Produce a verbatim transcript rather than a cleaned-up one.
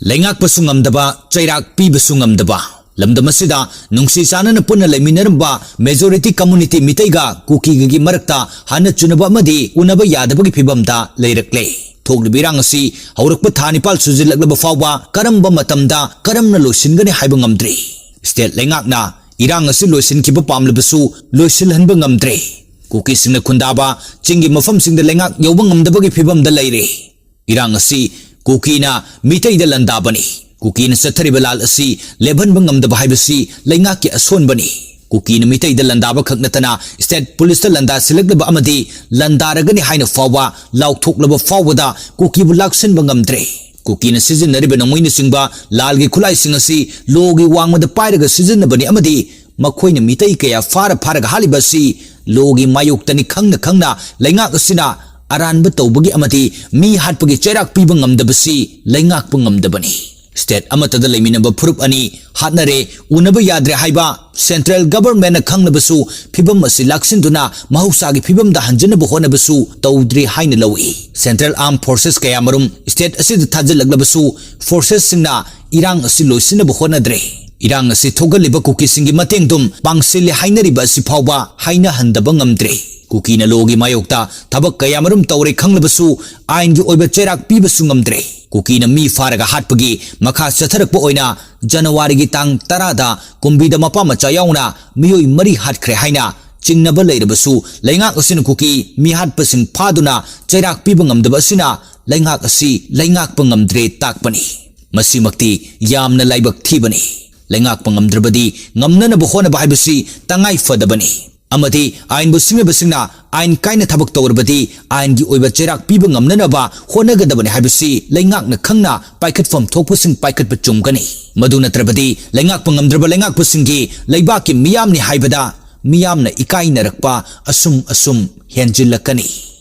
ꯂꯩꯉꯥꯛꯄꯁꯨ ꯉꯝꯗꯕ, ꯆꯩꯔꯥꯛ ꯄꯤꯕꯁꯨ ꯉꯝꯗꯕ꯫ ꯂꯝꯗꯝ ꯑꯁꯤꯗ ꯅꯨꯡꯁꯤ ꯆꯥꯟꯅꯅ ꯄꯨꯟꯅ ꯂꯩꯃꯤꯟꯅꯔꯝꯕ majority community ꯃꯤꯇꯩꯒ ꯀꯨꯀꯤꯒꯒꯤ ꯃꯔꯛꯇ ꯍꯟꯅ ꯆꯨꯅꯕ ꯑꯃꯗꯤ ꯎꯅꯕ ꯌꯥꯗꯕꯒꯤ ꯐꯤꯕꯝꯗ ꯂꯩꯔꯛꯂꯦ꯫ ꯊꯣꯛꯂꯤꯕ ꯏꯔꯥꯡ ꯑꯁꯤ ꯍꯧꯔꯛꯄ ꯊꯥ ꯅꯤꯄꯥꯜ ꯁꯨꯖꯤꯜꯂꯛꯂꯕ ꯐꯥꯎꯕ ꯀꯔꯝꯕ ꯃꯇꯝꯗ ꯀꯔꯝꯅ ꯂꯣꯏꯁꯤꯟꯒꯅꯤ ꯍꯥꯏꯕ ꯉꯝꯗ꯭ꯔꯤ꯫ State ꯂꯩꯉꯥꯛꯅ ꯏꯔꯥꯡ ꯑꯁꯤ ꯂꯣꯏꯁꯤꯟꯈꯤꯕ ꯄꯥꯝꯂꯕꯁꯨ ꯂꯣꯏꯁꯤꯜꯍꯟꯕ ꯉꯝꯗ꯭ꯔꯦ꯫ ꯀꯨꯀꯤꯁꯤꯡꯅ ꯈꯨꯟꯗꯥꯕ ꯆꯤꯡꯒꯤ ꯃꯐꯝꯁꯤꯡꯗ ꯂꯩꯉꯥꯛ ꯌꯧꯕ ꯉꯝꯗꯕꯒꯤ ꯐꯤꯕꯝꯗ ꯂꯩꯔꯦ꯫ ꯏꯔꯥꯡ ꯑꯁꯤ ꯀꯨꯀꯤꯅ ꯃꯤꯇꯩꯗ ꯂꯥꯟꯗꯥꯕꯅꯤ꯫ ꯀꯨꯀꯤꯅ ꯆꯠꯊꯔꯤꯕ ꯂꯥꯜ ꯑꯁꯤ ꯂꯦꯞꯍꯟꯕ ꯉꯝꯗꯕ ꯍꯥꯏꯕꯁꯤ ꯂꯩꯉꯥꯛꯀꯤ ꯑꯁꯣꯟꯕꯅꯤ꯫ ꯀꯨꯀꯤꯅ ꯃꯤꯇꯩꯗ ꯂꯥꯟꯗꯥꯕ ꯈꯛ ꯅꯠꯇꯅ state police ꯇ ꯂꯥꯟꯗꯥꯁꯤꯜꯂꯛꯂꯕ ꯑꯃꯗꯤ ꯂꯥꯟꯗꯥꯔꯒꯅꯤ ꯍꯥꯏꯅ ꯐꯥꯎꯕ ꯂꯥꯎꯊꯣꯛꯂꯕ ꯐꯥꯎꯕꯗ ꯀꯨꯀꯤꯕꯨ ꯂꯥꯛꯁꯤꯟꯕ ꯉꯝꯗ꯭ꯔꯦ꯫ ꯀꯨꯀꯤꯅ ꯁꯤꯖꯤꯟꯅꯔꯤꯕ ꯅꯣꯡꯃꯩꯅꯆꯤꯡꯕ ꯂꯥꯜꯒꯤ ꯈꯨꯠꯂꯥꯏꯁꯤꯡ ꯑꯁꯤ ꯂꯣꯒꯤ ꯋꯥꯡꯃꯗ ꯄꯥꯏꯔꯒ ꯁꯤꯖꯤꯟꯅꯕꯅꯤ ꯑꯃꯗꯤ ꯃꯈꯣꯏꯅ ꯃꯤꯇꯩ ꯀꯌꯥ ꯐꯥꯔ ꯐꯥꯔꯒ ꯍꯥꯠꯂꯤꯕ ꯑꯁꯤ ꯂꯣꯒꯤ ꯃꯥꯌꯣꯛꯇꯅꯤ ꯈꯪꯅ ꯈꯪꯅ ꯂꯩꯉꯥꯛ ꯑꯁꯤꯅ ꯑꯔꯥꯟꯕ ꯇꯧꯕꯒꯤ ꯑꯃꯗꯤ ꯃꯤ ꯍꯥꯠꯄꯒꯤ ꯆꯩꯔꯥꯛ ꯄꯤꯕ ꯉꯝꯗꯕꯁꯤ ꯂꯩꯉꯥꯛꯄ ꯉꯝꯗꯕꯅꯤ꯫ State ꯑꯃꯠꯇꯗ ꯂꯩꯃꯤꯟꯅꯕ ꯐꯨꯔꯨꯞ ꯑꯅꯤ ꯍꯥꯠꯅꯔꯦ, ꯎꯅꯕ ꯌꯥꯗ꯭ꯔꯦ ꯍꯥꯏꯕ central government ꯅ ꯈꯪꯂꯕꯁꯨ ꯐꯤꯕꯝ ꯑꯁꯤ ꯂꯥꯛꯁꯤꯟꯗꯨꯅ ꯃꯍꯧꯁꯥꯒꯤ ꯐꯤꯕꯝꯗ ꯍꯟꯖꯤꯟꯅꯕ ꯍꯣꯠꯅꯕꯁꯨ ꯇꯧꯗ꯭ꯔꯤ ꯍꯥꯏꯅ ꯂꯧꯏ꯫ Central Armed Forces ꯀꯌꯥꯃꯔꯨꯝ state ꯑꯁꯤꯗ ꯊꯥꯖꯤꯜꯂꯛꯂꯕꯁꯨ forces ꯁꯤꯡꯅ ꯏꯔꯥꯡ ꯑꯁꯤ ꯂꯣꯏꯁꯤꯟꯅꯕ ꯍꯣꯠꯅꯗ꯭ꯔꯦ꯫ ꯏꯔꯥꯡ ꯑꯁꯤ ꯊꯣꯛꯍꯜꯂꯤꯕ ꯀꯨꯀꯤꯁꯤꯡꯒꯤ ꯃꯇꯦꯡꯗꯨꯝ ꯄꯥꯡꯁꯤꯜꯂꯤ ꯍꯥꯏꯅꯔꯤꯕ ꯑꯁꯤ ꯐꯥꯎꯕ ꯍꯥꯏꯅꯍꯟꯗꯕ ꯉꯝꯗ꯭ꯔꯦ꯫ ꯀꯨꯀꯤꯅ ꯂꯣꯒꯤ ꯃꯥꯌꯣꯛꯇ ꯊꯕꯛ ꯀꯌꯥꯃꯔꯨꯝ ꯇꯧꯔꯦ ꯈꯪꯂꯕꯁꯨ ꯑꯥꯏꯟꯒꯤ ꯑꯣꯏꯕ ꯆꯩꯔꯥꯛ ꯄꯤꯕꯁꯨ ꯉꯝꯗ꯭ꯔꯦ꯫ ꯀꯨꯀꯤꯅ ꯃꯤ ꯐꯥꯔꯒ ꯍꯥꯠꯄꯒꯤ ꯃꯈꯥ ꯆꯠꯊꯔꯛꯄ ꯑꯣꯏꯅ ꯖꯅꯋꯥꯔꯤꯒꯤ ꯇꯥꯡ ꯇꯔꯥꯗ ꯀꯨꯝꯕꯤꯗ ꯃꯄꯥ ꯃꯆꯥ ꯌꯥꯎꯅ ꯃꯤꯑꯣꯏ ꯃꯔꯤ ꯍꯥꯠꯈ꯭ꯔꯦ ꯍꯥꯏꯅ ꯆꯤꯡꯅꯕ ꯂꯩꯔꯕꯁꯨ ꯂꯩꯉꯥꯛ ꯑꯁꯤꯅ ꯀꯨꯀꯤ ꯃꯤ ꯍꯥꯠꯄꯁꯤꯡ ꯐꯥꯗꯨꯅ ꯆꯩꯔꯥꯛ ꯄꯤꯕ ꯉꯝꯗꯕ ꯑꯁꯤꯅ ꯂꯩꯉꯥꯛ ꯑꯁꯤ ꯂꯩꯉꯥꯛꯄ ꯉꯝꯗ꯭ꯔꯦ ꯇꯥꯛꯄꯅꯤ꯫ ꯃꯁꯤꯃꯛꯇꯤ ꯌꯥꯝꯅ ꯂꯥꯏꯕꯛ ꯊꯤꯕꯅꯤ꯫ ꯂꯩꯉꯥꯛꯄ ꯉꯝꯗ꯭ꯔꯕꯗꯤ ꯉꯝꯅꯅꯕ ꯍꯣꯠꯅꯕ ꯍꯥꯏꯕꯁꯤ ꯇꯉꯥꯏ ꯐꯗꯕꯅꯤ꯫ ꯑꯃꯗꯤ ꯑꯥꯏꯟꯕꯨ ꯁꯤꯡꯅꯕꯁꯤꯡꯅ ꯑꯥꯏꯟ ꯀꯥꯏꯅ ꯊꯕꯛ ꯇꯧꯔꯕꯗꯤ ꯑꯥꯏꯟꯒꯤ ꯑꯣꯏꯕ ꯆꯩꯔꯥꯛ ꯄꯤꯕ ꯉꯝꯅꯅꯕ ꯍꯣꯠꯅꯒꯗꯕꯅꯤ ꯍꯥꯏꯕꯁꯤ ꯂꯩꯉꯥꯛꯅ ꯈꯪꯅ ꯄꯥꯏꯈꯠꯐꯝ ꯊꯣꯛꯄꯁꯤꯡ ꯄꯥꯏꯈꯠꯄ ꯆꯨꯝꯒꯅꯤ꯫ ꯃꯗꯨ ꯅꯠꯇ꯭ꯔꯕꯗꯤ ꯂꯩꯉꯥꯛꯄ ꯉꯝꯗ꯭ꯔꯕ ꯂꯩꯉꯥꯛꯄꯁꯤꯡꯒꯤ ꯂꯩꯕꯥꯛꯀꯤ ꯃꯤꯌꯥꯝꯅꯤ ꯍꯥꯏꯕꯗ ꯃꯤꯌꯥꯝꯅ ꯏꯀꯥꯏꯅꯔꯛꯄ ꯑꯁꯨꯝ ꯑꯁꯨꯝ ꯍꯦꯟꯖꯤꯜꯂꯛꯀꯅꯤ꯫